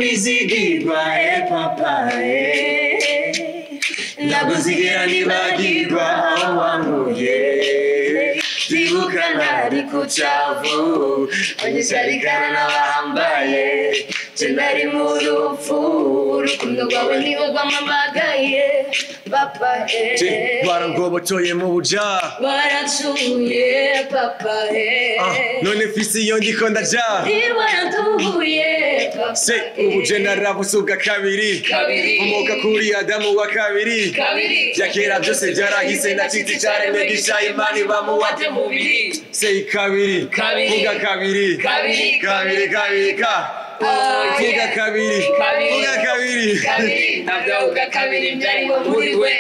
Umwizigirwa, e papa, e ntabwo nzigera nibagirwa aho wankuye. Ndibuka nari ku cyavu, banyicarikana n'abahambaye, je nari mu rupfu, urukundo rwawe niho rwampamagaye, papa. Je, warangobotoye mu buja. Waracuye, papa. Ah, none mfise iyo ndiko ndaja. Waranduhuye, papa. Se ubu je naravutse ubwa kabiri. Kabiri. Nkomoka kuri Adamu wa kabiri. Kabiri. Vya kera byose byarahise, nacitse icaremwe gisha, Imana iba mu wate mubiri. Sei kabiri. Kabiri. Vuga kabiri. Kabiri. Kabiri, kabiri, ka. Oh, Vuga yeah. kabiri. Kabiri. Vuga kabiri. Kabiri ntabwo ubwa kabiri byarimo muri we.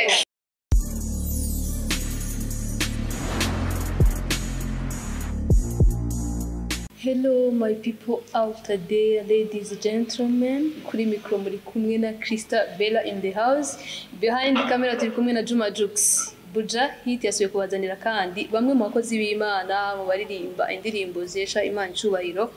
Hello my people out there, ladies and gentlemen. Kuri mikro muri kumwe na Krista Bella in the house. Behind the camera turi kumwe na Juma Jux. Buja Hit yasuye kubazanira kandi bamwe mu bakozi b'Imana, mu baririmba indirimbo zesha Imana icubahiro.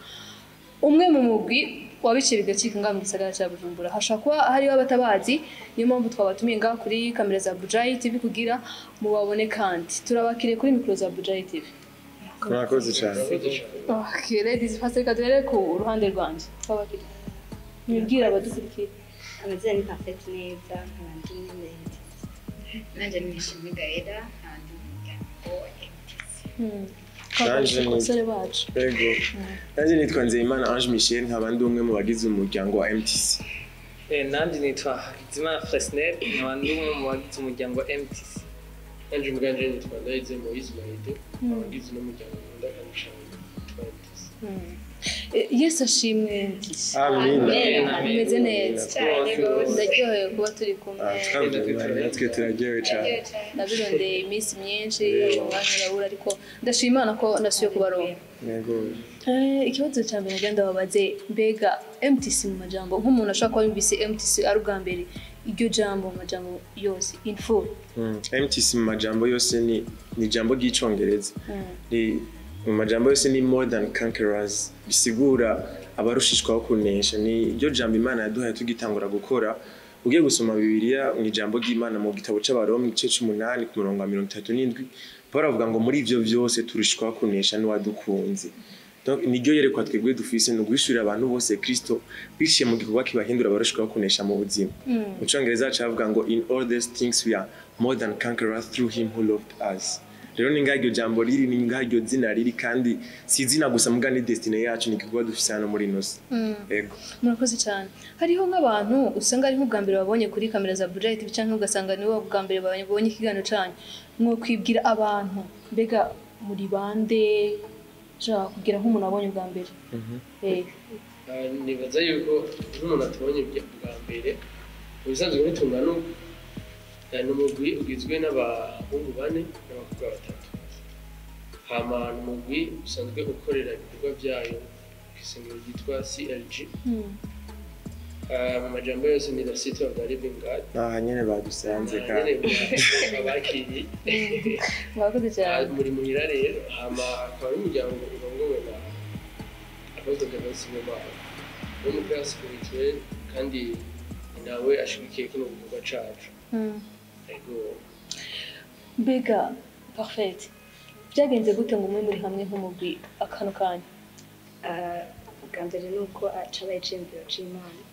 Umwe mu mugwi wabiciye bigacika ngaha mu gisagara cya Bujumbura. Hashobora kuba hariho abatabazi, niyo mpamvu twabatumiye ngaha kuri kamera za Buja Hit TV kugira mubabone kandi. Turabakiriye kuri mikro za Buja Hit TV. Murakoze cyane. Okay, ladies first, reka duhere ku ruhande rwanjye. Twabakiriye. Mwibwira abadukurikiye. Amazina ni Parfaite Neza, nkaba ndi umwe muri MTC. Nanjye ni Nishimwe Gaella, nkaba ndi mu muryango wa MTC. Nanje ni- Abasore bacu. Yego. Nanjye nitwa Nzeyimana Ange Michel, nkaba ndi umwe mu bagize umuryango wa MTC. Nanjye nitwa Hakizimana Fresnel, nkaba ndi umwe mu bagize umuryango wa MTC. Nanjye ubwanjye nitwa Ndayizeye Moise Mahide, abagize n'umuryango nkunda kandi cyane witwa MTC. Yesu ashimwe, MTC. Amina. Umeze neza. Cyane rwose. Ndaryohewe kuba turi kumwe. Ah, twabyumva, natwe turaryohewe cyane. Nabirondeye iminsi myinshi, umwanya urabura, ariko ndashima Imana ko nasubiye kubaronka. Yego. Ikibazo cya mbere ngenda babaze, mbega MTC mu majambo, nk'umuntu ashobora kuba yumvise MTC ari ubwa mbere, iryo jambo mu majambo yose in full? MTC mu majambo yose ni ijambo ry'icongereza. Ni mu majambo yose ni more than conquerors, bisigura abarushishwaho kunesha. Ni iryo jambo Imana yaduhaye tugitangura gukora. Ugiye gusoma Bibiliya mu ijambo ry'Imana mu gitabo c'Abaroma igice c'umunani ku murongo wa 37, Pawulo avuga ngo muri ivyo vyose turushishwaho kunesha n'uwadukunze. Donc niryo yerekwa twebwe dufise, ni uguhishurira abantu bose Kristo biciye mu gikorwa kibahindura abarushishwaho kunesha mu buzima. Mu congereza cavuga ngo in all these things we are more than conquerors through him who loved us. Rero ni ngaho iryo jambo riri, ni ngaho iryo zina riri, kandi si izina gusa muga ni destiny yacu, ni igikorwa dufise hano muri ino si. Yego. Murakoze cyane. Hariho nk'abantu usanga ari nk'ubwa mbere babonye kuri kamera za Buja Hit TV, cyangwa ugasanga nibo bwa mbere babonye ikiganiro cyanyu. Mwokwibwira abantu, mbega muri bande, ja kugira nk'umuntu abonye ubwa mbere. Nibaza yuko nk'umuntu atubonye bwa mbere, mu bisanzwe ntitungana uko. Ni umugwi ugizwe n'abahungu bane n'abakobwa batatu. Hama ni umugwi usanzwe ukorera ibikorwa byayo ku isengero ryitwa CLG. Mu majambo yose ni The City of the Living God. Aha nyene badusanze kandi. Nyene abakiriye. Murakoze cyane. Muri muhira rero, hama akaba ari umuryango urongowe na Apostle Gabriel Sibomana. Ni umupère spirituel kandi ni nawe ashigikiye kino gikorwa cacu. Ego. Mbega Parfaite, byagenze gute ngo mube muri hamwe nk'umugwi akano kanya? Ubwa mbere ni uko cabaye iciyumviro c'Imana,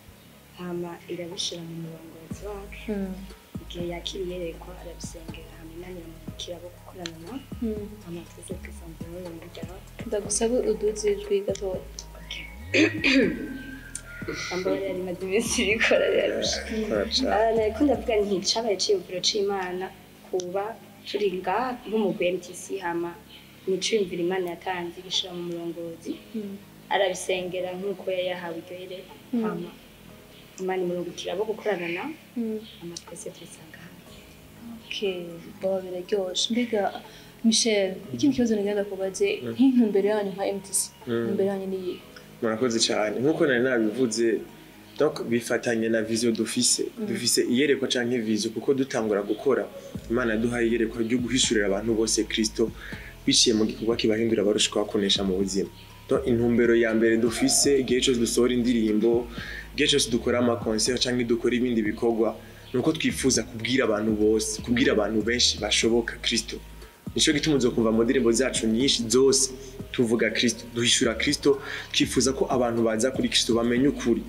hama irabishira mu murongozi wacu. Igihe yakiriye yerekwa arabisengera, hama Imana iramurikira abo gukorana nawe, hama twese twisanzura muri uwo muryango. Ndagusaba uduze ijwi gatoya. Ambara yari imaze iminsi ibikora rirarusha. Kora cane. Nariko ndavuga nti cabaye iciyumviro c'Imana kuba turi ngaha nk'umugwi MTC, hama ni iciyumviro Imana yatanze igishira mu murongozi, arabisengera nk'uko yari yahawe iryo yerekwa, hama Imana imurungikira abo gukorana nawe, hama twese twisanga hamwe. Okay, baba biraryoshe. Mbega Michel, ikindi kibazo nigenda kubaze, nk'intumbero yanyu nka MTC, intumbero yanyu ni iyihe? Murakoze cyane. Nkuko nari nabivuze, donc bifatanye na vision dufise. Dufise iyerekwa canke vision, kuko dutangura gukora Imana yaduhaye iyerekwa ryo guhishurira abantu bose Kristo biciye mu gikorwa kibahindura abarushishwaho kunesha mu buzima. Donc intumbero ya mbere dufise igihe cyose dusohora indirimbo, igihe cyose dukora ama concert cyangwa dukora ibindi bikorwa, nuko twifuza kubwira abantu bose, kubwira abantu benshi bashoboka Kristo. Nico gituma uzokumva mu ndirimbo zacu nyinshi zose tuvuga Kristo, duhishura Kristo, twifuza ko abantu baza kuri Kristo bamenye ukuri.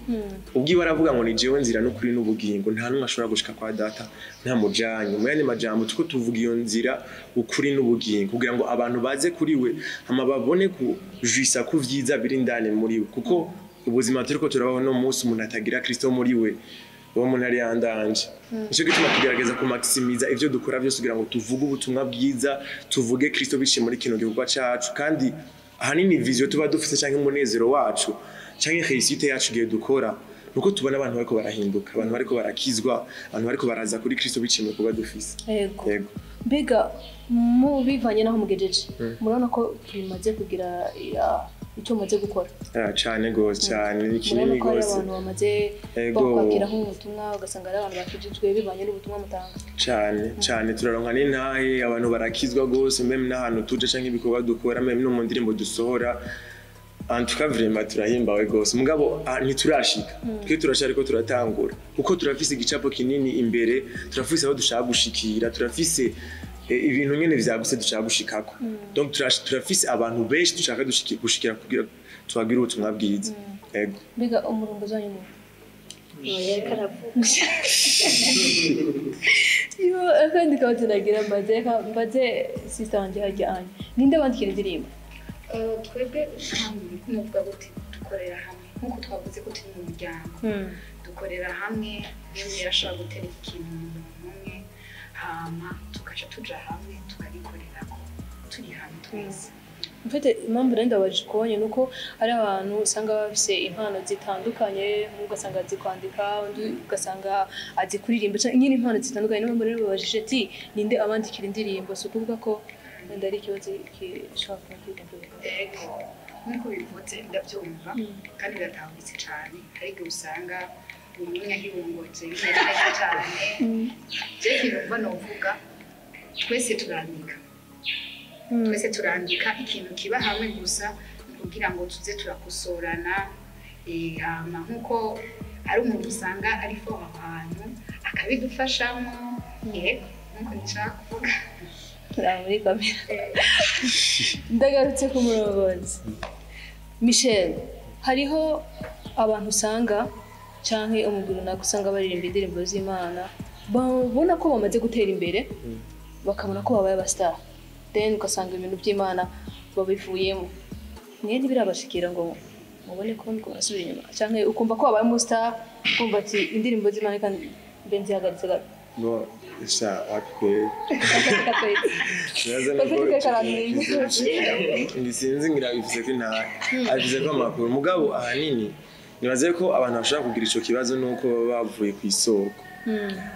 Ubwiwe aravuga ngo ni jewe nzira n'ukuri n'ubugingo, nta n'umwe ashobora gushika kwa data nta mujanye. Mu yandi majambo tuko tuvuga iyo nzira, ukuri n'ubugingo, kugira ngo abantu baze kuri we hama babone kujwisa ku vyiza biri indani muri we, kuko ubuzima turiko turabaho no munsi umuntu atagira Kristo muri we, uwo muntu ari yandanje. Nico gituma tugerageza kumaximiza ivyo dukora byose kugira ngo tuvuge ubutumwa bwiza, tuvuge Kristo biciye muri kino gikorwa cacu. Kandi ahanini vision tuba dufise canke umunezero wacu canke réussite yacu igihe dukora, nuko tubona abantu bariko barahinduka, abantu bariko barakizwa, abantu bariko baraza kuri Kristo biciye mu bikorwa dufise. Yego. Yego. Mbega mu bivanye n'aho mugejeje, murabona ko bimaze kugira icyo mumaze gukora? Ah, cane gose, cane, ni kinini Murabona ko hari gose. abantu bamaze bakwakira nk'ubutumwa, ugasanga ari abantu bakijijwe bivanye n'ubutumwa mutanga? Cane cane, turaronka n'intahe, abantu barakizwa gose, même n'ahantu tuja canke ibikorwa dukora, même no mu ndirimbo dusohora. En tout cas vraiment turahimbawe gose, mugabo ntiturashika. Twe turashaka, ariko turatangura, kuko turafise igicapo kinini imbere, turafise aho dushaka gushikira, turafise ibintu nyene vyagutse dushaka gushikako. Donc turafise abantu benshi dushaka gushikira kugira tubabwire ubutumwa bwiza. Yego. Mbega umurongozi wanyu ni Oya, ariko aravuga. Yo, akandi kabazo nagira mbaze, reka mbaze sister wanje hajya anya, ninde bandikira indirimbo? Twebwe usanga nuvuga gute, dukorera hamwe nk'uko twavuze ko turi mu muryango, dukorera hamwe. Yewe, yarashobora gutera ikintu mu muntu umwe, hama tugaca tuja hamwe tukagikorerako turi hamwe twese. Mfite impamvu rero ndabajije ukubonye, nuko hari abantu usanga bafise impano zitandukanye, umwe ugasanga azi kwandika, undi ugasanga azi kuririmba, canke nyine impano zitandukanye. Niyo mpamvu rero babajije ati ninde abandikira indirimbo, si ukuvuga ko wenda ari ikibazo gishobora kuba kiri. Ego, nk'uko bivuze ndabyumva kandi biratahuritse cyane. Hari igihe usanga umwe ahibongoje bimeze neza cyane. Je ikintu mva novuga, twese turandika, twese turandika. Ikintu kiba hamwe gusa ni kugira ngo tuze turakosorana. Hama nk'uko ari umuntu usanga ari fo aho hantu akabidufashamo. Yego, nk'uko nshaka kuvuga. Turi muri kamera. Ndagarutse ku murongozi Michel. Hariho abantu usanga canke umugwi runaka usanga baririmba indirimbo z'Imana, babona ko bamaze gutera imbere, bakabona ko babaye aba star, then ugasanga ibintu by'Imana babivuyemo. Mwe ntibirabashikira ngo mubone ko muriko murasubira inyuma, canke ukumva ko wabaye umu star, ukumva ati indirimbo z'Imana kandi mbe nzihagaritse gato? Bon, sha wapi kweli. Sinzi ngira bivuze ko intara abivuze ko amakuru, mugabo ahanini nibaze ko abantu bashobora kugira ico kibazo nuko baba bavuye ku isoko.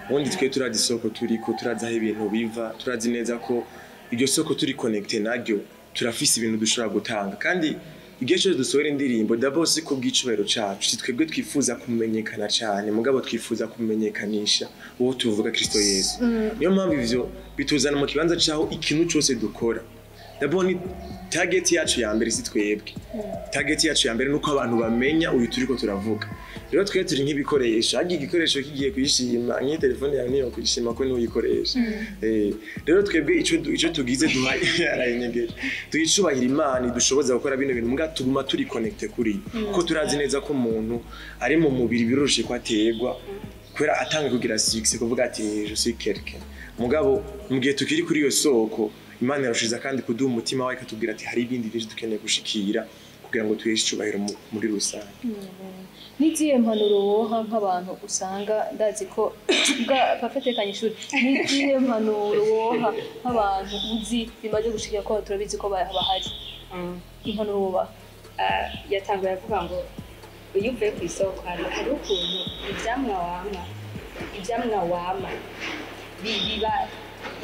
Ubundi twe turazi isoko turiko, turazi aho ibintu biva, turazi neza ko iryo soko turi connecté naryo, turafise ibintu dushobora gutanga. Kandi igihe cyose dusohora indirimbo, d'abord si kubw'icubahiro cacu, si twebwe twifuza kumenyekana cane, mugabo twifuza kumenyekanisha uwo tuvuga, Kristo Yesu. Niyo mpamvu ivyo bituzana mu kibanza caho ikintu cose dukora, d'abord ni target yacu ya mbere si twebwe, target yacu ya mbere nuko abantu bamenya uyu turiko turavuga. Rero twe turi nk'ibikoresho, harya igikoresho kigiye kwishima, nk'iyi telefone yawe niyo kwishima ko niwe uyikoresha. Rero twebwe ico tugize duhaye arayinyegeje, tuyicubahira Imana idushoboza gukora bino bintu, mbwa tuguma turi connecté kuri yo, kuko turazi neza ko umuntu ari mu mubiri biroroshe ko aterwa kubera atanga kugira succès, kuvuga ati je suis quelqu'un. Mugabo mu gihe tukiri kuri iyo soko, Imana irashiza kandi kuduha umutima wawe, ikatubwira ati hari ibindi byinshi dukeneye gushikira kugira ngo tuheshe icubahiro muri rusange. N'izihe mpanuro woha nk'abantu usanga, ndazi ko bwa pafatekanye ishuri, n'izihe mpanuro woha nk'abantu uzi bimaze gushikira, ko turabizi ko bahari, impanuro wobaha? Yatanguye avuga ngo iyo uvuye ku isoko hari ukuntu ivyamwa wama biba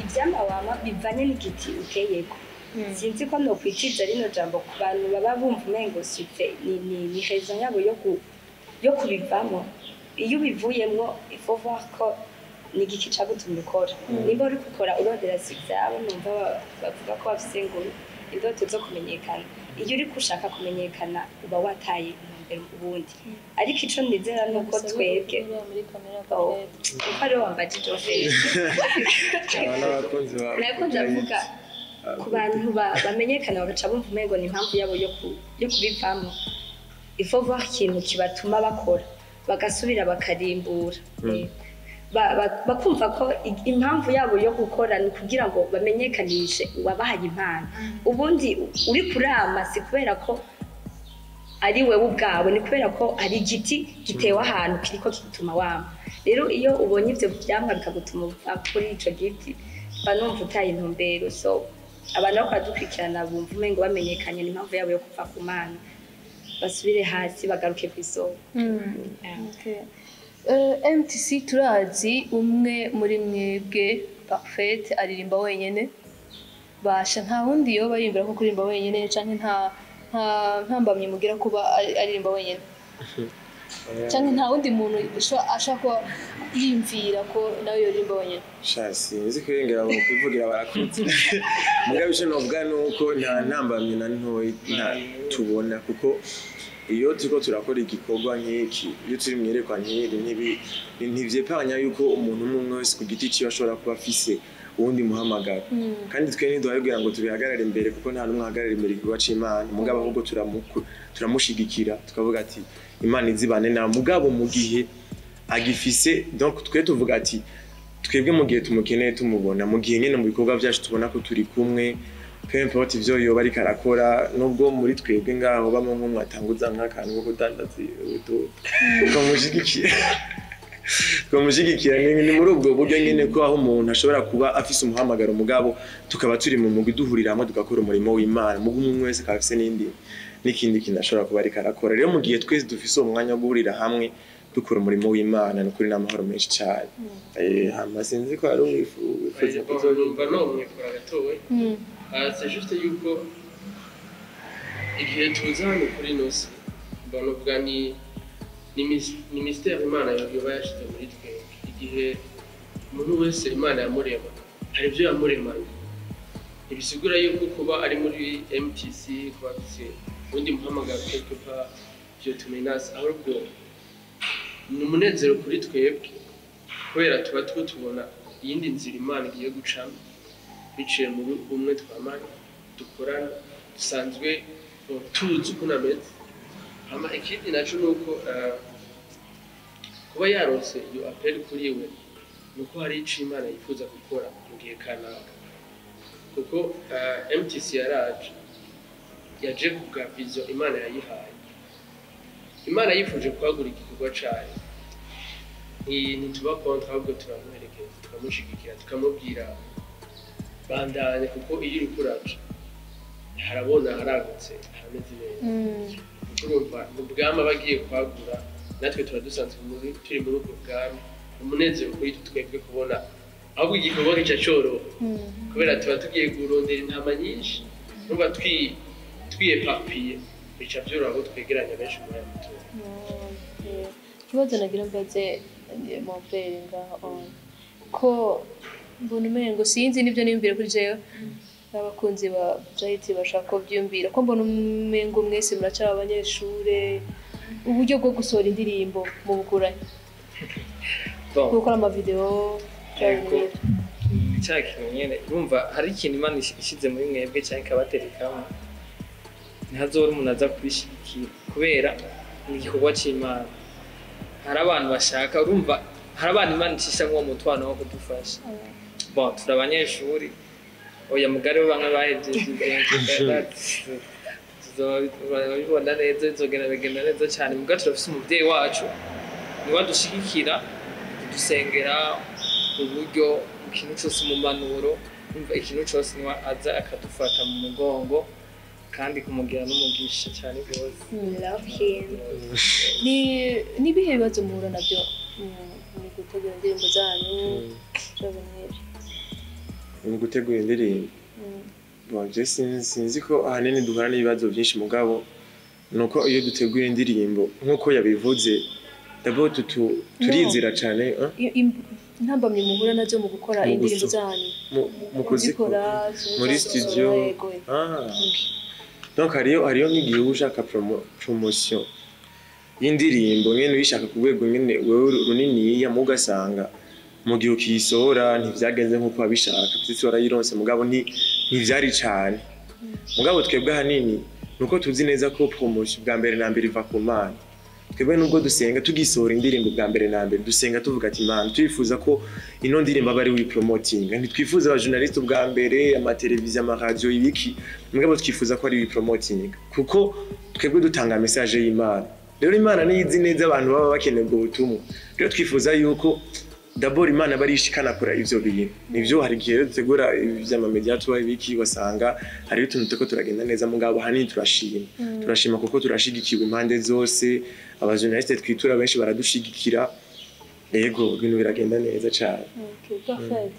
ivyamwa wama bivanye n'igiti uteyeko. Sinzi ko nokwiciza rino jambo ku bantu baba bumva umengo succès ni raison yabo yo kubivamo. Iyo ubivuyemwo, il faut voir ko ni igiki cagutumye ukora. Nimba uri gukora urondera succès, abo numva bavuga ko bafise ngo indoto zo kumenyekana. Iyo uri gushaka kumenyekana uba wataye intumbero ubundi. Ariko ico nizera ni uko twebwe Muri kamera. Oh. Parfait. Uko ariwe wambajije oferi. Aba n'abakunzi ba Nariko ndavuga ku bantu bamenyekana bagaca bumva umengo ni impamvu yabo yo kubivamo. Il faut voir ikintu kibatuma bakora, bagasubira bakarimbura. Bakumva ko impamvu yabo yo gukora ni kugira ngo bamenyekanishe uwabahaye impano. Ubundi uri kurama si kubera ko ari wewe ubwawe, ni kubera ko hari igiti gitewe ahantu kiriko kigutuma wama. Rero iyo ubonye ivyo vyamwa bikagutuma uva kuri ico giti, mba numva utaye intumbero. So abantu bariko baradukurikirana bumva umengo bamenyekanye ni impamvu yabo yo kuva ku Mana, basubire hasi, bagaruke kw'isoko. Yeah. Okay. MTC, turazi umwe muri mwebwe, Parfait, aririmba wenyene. Basha nta wundi yoba yiyumvira ko kuririmba wenyene, canke nta ntambamye mugira kuba aririmba wenyene, canke nta wundi muntu ashobora kuba yiyumvira ko nawe yoririmba wenyene? Sha, sinzi kurengera mu kuvugira barakuze. Mugabo ico novuga nuko nta ntambamye na ntoyi nta tubona, kuko iyo turiko turakora igikorwa nk'iki, iyo turi mwiyerekwa nk'iri, ntivyepanya yuko umuntu umwe umwe wese ku giti ciwe ashobora kuba afise uwundi muhamagaro. Kandi twe ntiduhaye kugira ngo tubihagarare imbere, kuko nta n'umwe ahagarara imbere igikorwa c'Imana. Mugabo ahubwo turamushigikira, tukavuga ati Imana izibane nawe. Mugabo mu gihe agifise, donc twe tuvuga ati twebwe mu gihe tumukeneye tumubona, mu gihe nyene mu bikorwa vyacu tubona ko turi kumwe, peu importe ivyo yoba ariko arakora. Nubwo muri twebwe ngaho bamwe nk'umwe atanguza nk'akantu ko kudandaza ubudodo, twamushigikira. Ni muri ubwo buryo nyene ko aho umuntu ashobora kuba afise umuhamagaro, mugabo tukaba turi mu mugwi, duhurira hamwe tugakora umurimo w'Imana, mugu umwe wese akaba afise n'indi n'ikindi kintu ashobora kuba ariko arakora. Rero mu gihe twese dufise uwo mwanya wo guhurira hamwe dukora umurimo w'Imana, ni ukuri n'amahoro menshi cyane. Hama sinzi ko hari uwifuza Numva nomwikura gatoya. C'est juste yuko igihe tuza hano kuri ino si, mbona uvuga ni mystère Imana yoba yashize muri twebwe. Igihe umuntu wese Imana yamurema, hari ibyo yamuremanye. Ntibisigura yuko kuba ari muri MTC, kuba afise uwundi muhamagaro quelque part, vyotumenace. Ahubwo ni umunezero kuri twebwe, kubera tuba two tubona iyindi nzira Imana igiye gucamo biciye muri umwe twamana dukorana, dusanzwe tuzi ukuntu ameze. Hama ikindi naco ni uko kuba yaronse iyo appel kuri we, ni uko hari ico Imana yifuza gukora mu gihe kanaka, kuko MTC yaraje, yaje kubwa vision Imana yayihaye. Imana yifuje kwagura igikorwa cayo, ntituba contre, ahubwo turamuherekeza, tukamushigikira, tukamubwira bandanya, kuko iyo uriko uraca harabona, haragutse, harameze neza. Urumva ni ubwami aba agiye kwagura, natwe tuba dusanzwe turi muri ubwo bwami. Umunezero kuri twebwe kubona ahubwo igikorwa gica coroha, kubera tuba tugiye kurondera intama nyinshi. Numva twiyepapiye bica vyoroha ko twegeranya benshi muri aya matora. Ikibazo nagira mbaze mon frère ngaho, ko mbona umengo, sinzi nibyo niyumvira kuri jewe n'abakunzi ba Jayiti bashaka ko byumvira, ko mbona umengo mwese muracyari abanyeshure, uburyo bwo gusohora indirimbo mu bukuranye? Bon. Gukora amavideo cyangwa Yego. ibintu? Cya kintu nyene, urumva hari ikintu Imana ishize muri mwebwe cyangwa ikabaterekamo, ntihazobura umuntu aza kubishigikira, kubera ni igikorwa c'Imana. Hari abantu bashaka, urumva hari abantu Imana icisha nk'uwo mutwano wo kudufasha. Bon, turi abanyeshuri, oya mugari bo bamwe bahejeje, tuzobibona neza, bizogenda bigenda neza cyane. Muga turafise umuvyeyi wacu, niwe adushigikira, kudusengera, mu buryo, mu kintu cyose, mu mpanuro. Umva, ikintu cyose niwe aza akadufata mu mugongo, kandi kumugira n'umugisha cyane rwose. Love him. Ni nibihe bibazo muhura nabyo mu gutegura indirimbo zanyu cyangwa nk'ibyo? Mu gutegura indirimbo? Bon, je sinzi ko ahanini duhura n'ibibazo byinshi, mugabo nuko iyo duteguye indirimbo nk'uko yabivuze, d'abord turizera cyane, hein? Intambamyi muhura nazo mu gukora Mu indirimbo zanyu, mu kuzikora kuzikora muri studio. Yego. Ah, ok. Donc hariyo nk'igihe uba ushaka promotion y'indirimbo nyene, uyishaka ku rwego nyene wewe runiniya, mu ugasanga mu gihe ukiyisohora ntivyagenze nk'uko wabishaka. Ndetse warayironse, mugabo ntivyari cane. Mugabo twebwe ahanini nuko tuzi neza ko promotion bwa mbere na mbere iva ku Mana. Twebwe nubwo dusenga, tugisohora indirimbo, bwa mbere na mbere dusenga tuvuga ati: "Imana, twifuza ko ino ndirimbo aba ari wipromotinga. Ntitwifuza abajournaliste ubwa mbere, amateleviziyo, amaradiyo, ibiki, mugabo twifuza ko ari wipromotinga, kuko twebwe dutanga message y'Imana. Rero Imana niyo izi neza abantu baba bakeneye ubwo butumwa. Rero twifuza yuko d'abord Imana aba arishikana kura ivyo bintu." Nivyo, hari igihe rero dutegura ivy'amamedia, tuba ibiki, ugasanga hariho utuntu turiko turagenda neza, mugabo ahanini turashima kuko turashigikiwe impande zose. Abajournaliste twitura benshi baradushigikira. Yego, ibintu biragenda neza cane. Okay, parfait.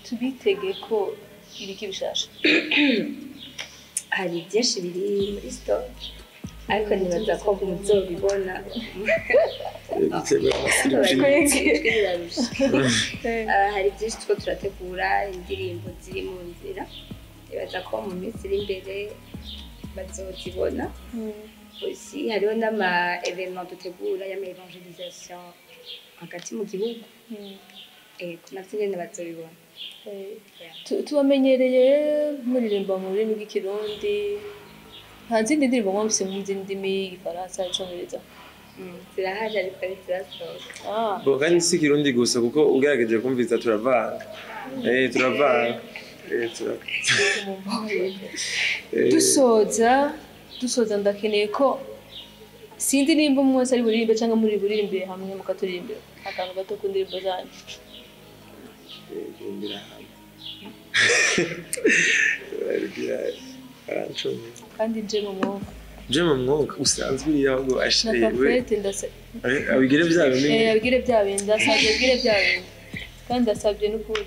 Tubitege ko ibiki bishasha? Hari byinshi biri muri stock, ariko nibaza ko muzobibona. Gutegura amasurprise. Birarusha. Hari byinshi two turategura, indirimbo ziri mu nzira, nibaza ko mu minsi iri imbere bazozibona. Aussi hariho n'ama événement dutegura y'ama évangélisation hagati mu gihugu. Ego, navyo nyene bazobibona. Tubamenyereye muririmba mu rurimi rw'Ikirundi. Nta zindi ndirimbo mwumvise mu zindi ndimi, Igifaransa, Icongereza? Zirahari, ariko ntizirasohoka. Ah. Bo, kandi si Kirundi gusa, kuko ugerageje kumviza turavanga, turavanga. Dusoza, ndakeneye ko, sinzi nimba umwe wese ari buririmbe cyangwa muri buririmbire hamwe, mukaturirimbira akantu gato ku ndirimbo zanyu. Turirimbira hamwe. Barancumye. Kandi nje mu mwuka. Je mu mwuka usanzwe uri ahubwo Na ashe we. Parfaite ndasa Abigire bya bindi. Abigire bya bindi, ndasabye abigire bya bindi, kandi ndasabye n'ukuri.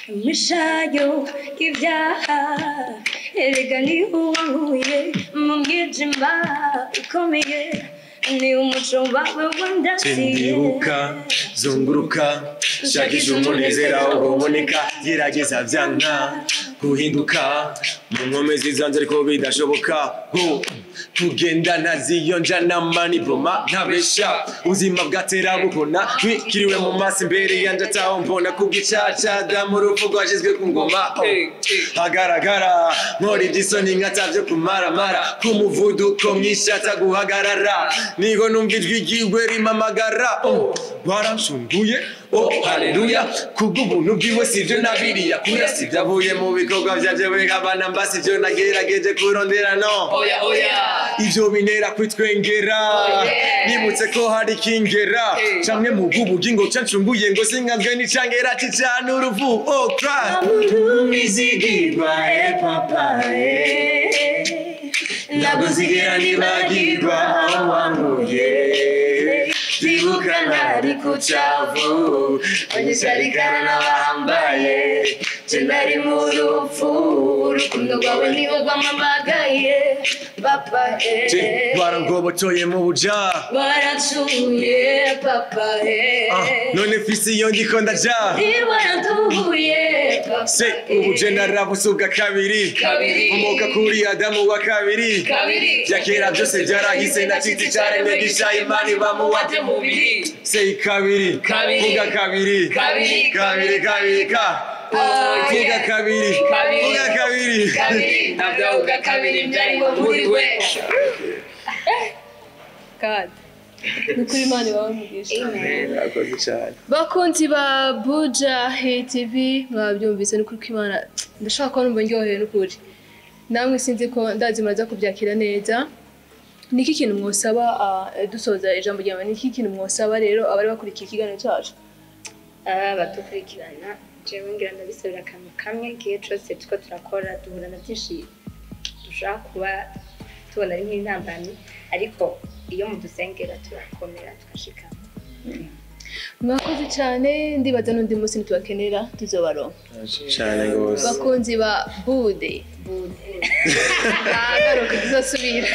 Imishayo y'ibyaha, erega niho wankuye mu mwijima ukomeye, ni umuco wawe wandasiye. Ndibuka zunguruka, shakisha umunezero aho uboneka, gerageza byanka guhinduka mu nkomezi zanjye, ariko bidashoboka go kugenda ntaziyonja n'amani broma ntabesha ubuzima bwatera bubona wikiriwe mu maso imbere yanjye, ataho mbona kubw'icaca damu urupfu rwashyizwe ku ngoma, oh. Hagaragara nkora iby'isoni nkatavyo kumaramara ku muvuduko mwinshi ataguhagarara, niho numva ijwi ryiwe rimamagara, oh. Waranshunguye, oh haleluya, kubw'ubuntu bwiwe, sivyo nabiriya kuya, sivyo avuye mu bikorwa vyanje, wegabana mba sivyo nagerageje kurondera, no. Oya, oya. Ivyo bintera kwitwengera. Yes. Nibutse ko hari kingera Hey. camwe mu bw'ubugingo cancunguye, ngo sinkanzwe n'icangera c'icana uruvu, oh Christ Mizigirwa, e papa, Ntabwo nibagirwa aho wankuye. Ndibuka nari ku cyavu, onyesharikana n'abahambaye. Je nari mu rupfu, urukundo rwawe niho rwampamagaye, papa. Warangobotoye mu buja. Warancuye, papa. Ah, none mfise iyo ndiko ndaja. Waranduhuye, papa. Se ubu je narabuze ubwa kabiri. Kabiri. Nkomoka kuri Adamu wa kabiri. Kabiri. Bya kera byose byarahise, nacitse icaremwe gisha, Imana ibamuwate mubiri. Say kabiri. Kabiri. Vuga kabiri. Kabiri. Kabiri, kabiri, ka. Oh, Vuga yeah. kabiri. Kabiri. Vuga kabiri. Kabiri nabyo kabiri byarimo muri we. God, ni ukuri, Imana ibahe umugisha. Amen. Murakoze cyane. Bakunzi ba Buja Hey TV, mwabyumvise, ni ukuri ko Imana, ndashaka kuba numva ndyohewe n'ukuri. Namwe sinzi ko ndazi muraza kubyakira neza. Niki kintu mwosaba, dusoza ijambo ryawe, niki kintu mwosaba rero abari bakurikiye ikiganiro cyacu? Abadukurikirana, jewe ngira ndabisabira akantu kamwe. Igihe cose turiko turakora duhura na byinshi dushobora kuba tubona ari nk'intambamyi, ariko iyo mudusengera turakomera tugashikama. Mwakoze cyane. Ndibaza n'undi munsi nitubakenera tuzobaronka. Cyane rwose. Bakunzi ba Bude Bude. Agaruka tuzosubira.